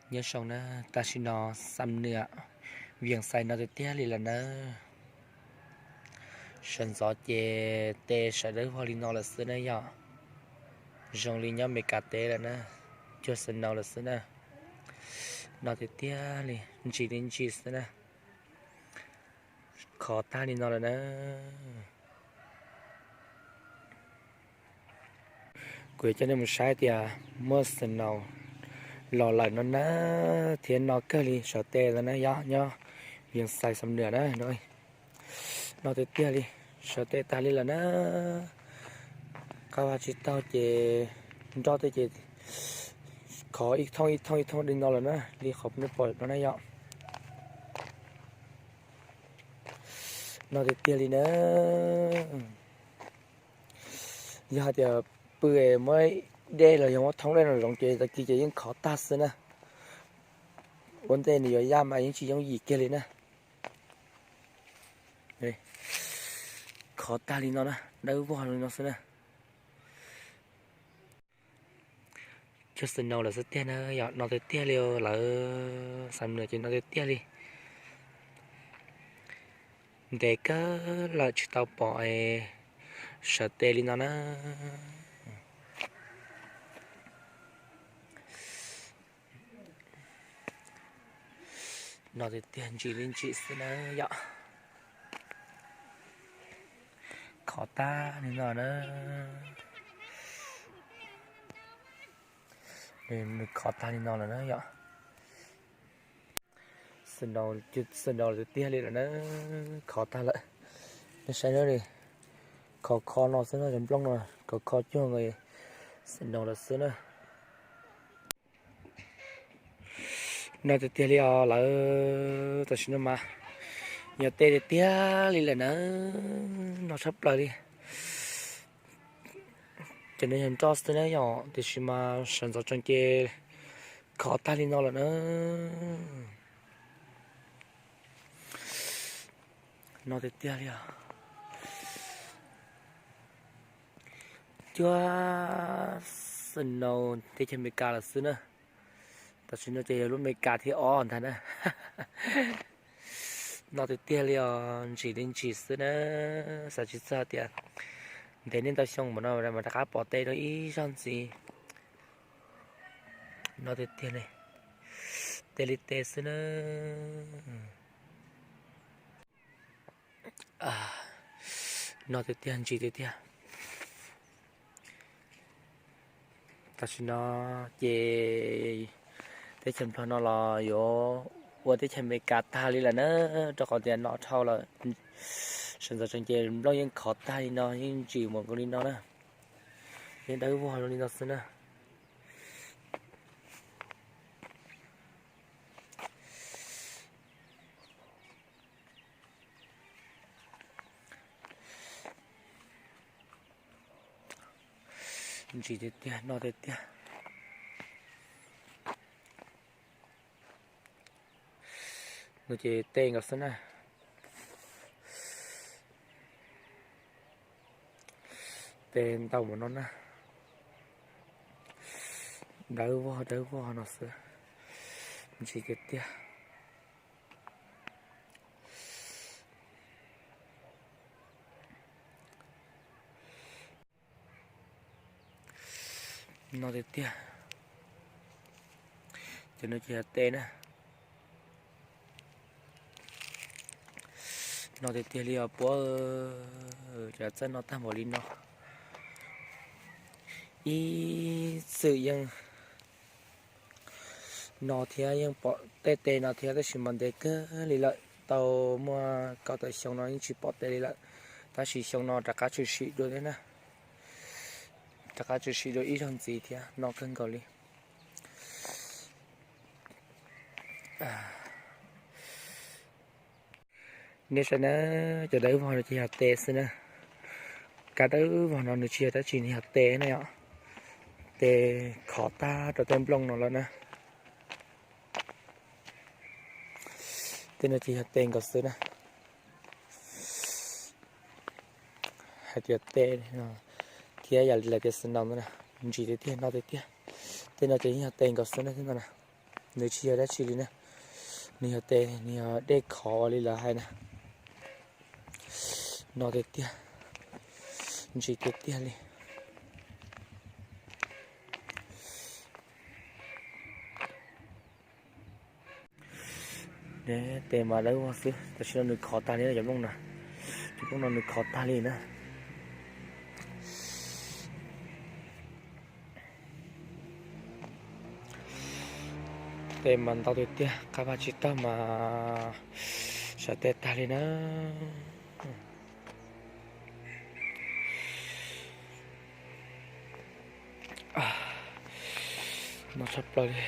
Nyob zoo na, tam sim no Xam Nuam, Vias Xais no tiag tiag li lawm na. Sawv ntxov ces tes sawv dawb vog li no lawm xwb na yom. Zoo li nyob Meskas teb lawm na, cuag snow lawm xwb na. No tiag tiag li, ntsim li ntsim xwb na. Khov tag li no lawm na. Kuv yuav coj nej mus saib tias muaj snow los lawm no na, thiab no kawg li sawv tes lawm na yom, nyob Vias Xais Xam Nuam na. No tiag tiag li, sawv tes tag li lawm na. Qab vaj tsis taug ces nroj tej ces khov ib thooj ib thooj ib thooj li no lawm na, li qhov nej pom no na yom. No tiag tiag li na. Yog hais tias pw muab dej los yog muab thoob dej no zoov ces tag kis ces yeej khov tag xwb na. Ua ntej nws yuav yaj mas yeej tsis yooj yim kiag li na. Khov tag li no na, dawb vog li no xwb na. Cuag snow lawm xwb tiag na yom, no tiag tiag li lawm, Xam Nuam ces no tiag tiag li. Ntev kawg lawm tsis tau pom sawv tes li no na. No tiag tiag, ntsim li ntsim xwb na yom. Khov tag li no na. Nws khov tag li no lawm na yom. Snow tiag tiag li lawm na, khov tag lawm. Nej saib na, khov kho no xwb no, cov nplooj no khov kho cuag snow lawm xwb na. No tiag tiag li os lawm, tam sim no mas yog tes tiag tiag li lawm na, no tshaj plaws li. Cov no yog nroj xwb na yom, tiam sis mas sawv ntxov tsees ces khov tag li no lawm na. No tiag tiag li os. Cuag snow teb chaws Amelikas lawm xwb na. Tam sim no ces yog lub Amelikas thib ob ntag na. No tiag tiag li os, ntsim li ntsim xwb na. Xav tsis txog tias ntev niaj ntau xyoo npaum no mas rov qab pom tes rau ib zaug ntxiv. No tiag tiag li, tes li tes xwb na. No tiag tiag, ntsim tiag tiag. Tam sim no ces teb chaws Nplog no los yuav ua teb chaws Amelikas tag li lawm na, rau qhov tias no dhau lawm. Sawv ntxov tsees ces nplooj yeej khov tag li no, yeej ntsim mus nkaus li no na. Yeej dawb vog li no xwb na. Ntsim tiag tiag, no tiag tiag. No ces tes nkaus xwb na. Tes ntau mus no na. Dawb vog dawb vog no xwb. Ntsim tiag tiag. No tiag tiag. Cov no ces yog tes na. No tiag tiag li os puab, cov txawj no tag npaum li no. Ib txwm yeej no thiab, yeej pom tej tes no thiab, tab sis mas ntev kawg li lawm, tau muaj kaum tawm xyoo no yeej tsis pom tes li lawm. Tab sis xyoo no rov qab tshwm sim dua thiab na, rov qab tshwm sim dua ib zaug ntxiv thiab, no kawg nkaus li. Nej saib na, cov dawb vog no ces yog tes xwb na. Kab dawb vog no nws tsis yog dab tsi, nws yog tes na yom. Tes khov tag rau tej nplooj no lawm na. Tej no ces yog tes nkaus xwb na. Hais tias tes thiab yam li lawv tias snow no na, ntsim tiag tiag, no tiag tiag. Tej no ces yeej yog tes nkaus xwb na, tej no na. Nws tsis yog dab tsi li na, nws yog tes, nws yog dej khov ua li lawv hais na. No tiag tiag, ntsim tiag tiag li. Tes mas dawb vog xwb, tam sim no nws khov tag li na cov nplooj na, cov nplooj no nws khov tag li na. Tes mas ntau tiag tiag, qab vaj tsib taug mas sawv tes tag li na. No tshaj plaws li.